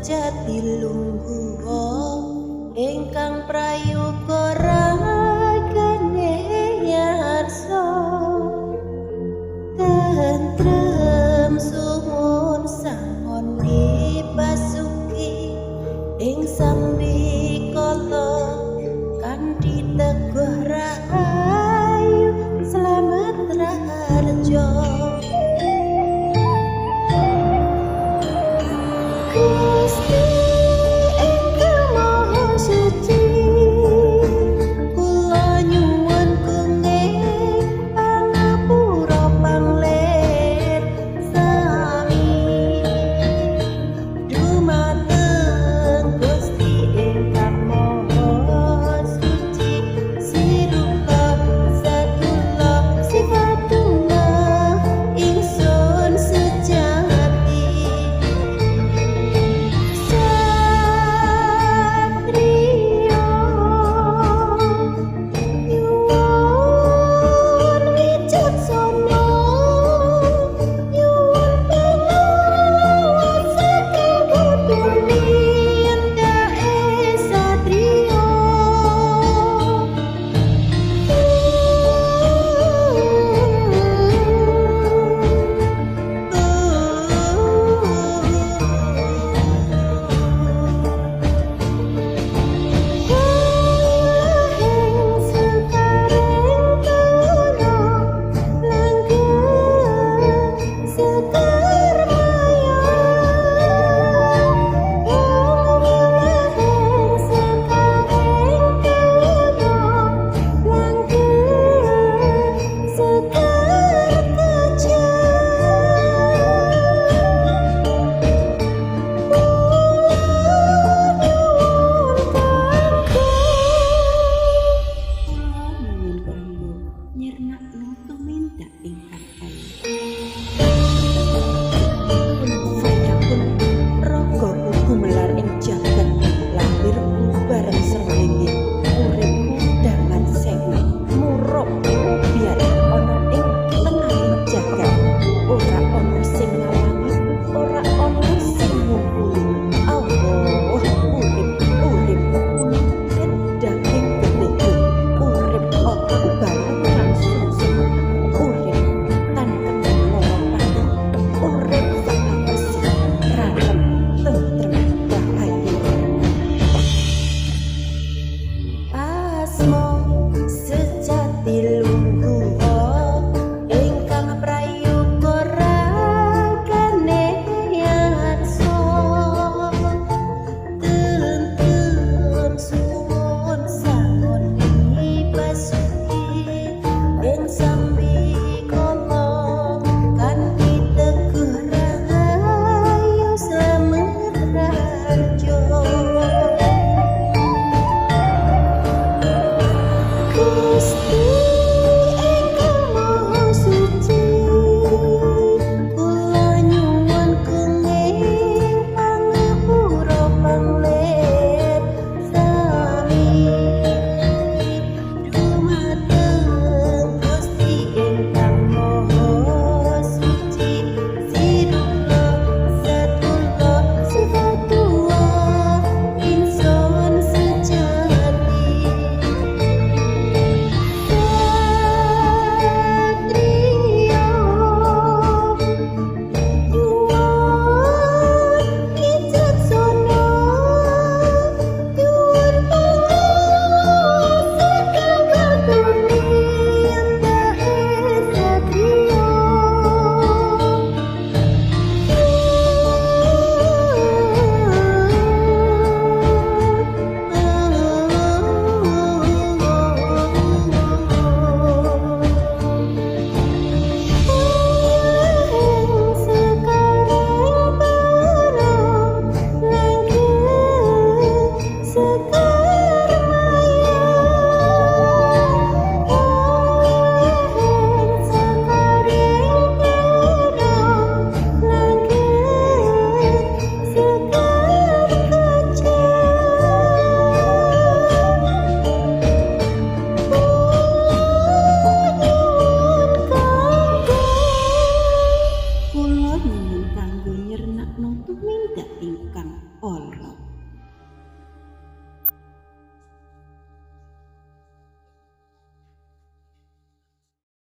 Sejati lungguha ingkang prayoga ragane yarsa tentrem suwun sangon dipasuki ing sambikala kanthi teguh rahayu slamet raharja. Gusti ingkang maha suci, kula nyuwun kenging pangapura panglir sami dumateng Gusti ingkang maha suci, sirullah satullah sifatullah ingsun sejati. Satriya nyuwun wicaksana, nyuwun panguwasa kanggo tumindake satriya. Wilahing sekaring kawula langgeng sekar maya. Wilahing sekaring kawula langgeng sekar teja. Kula nyuwun kanggo nyirnakno tumindak ingkang ayu. Kun fayakun ragaku gumelar ing jagat, lahirku bareng srengenge, uripku daman sewu murup biar ana ing tengahing jagat, ora ana sing.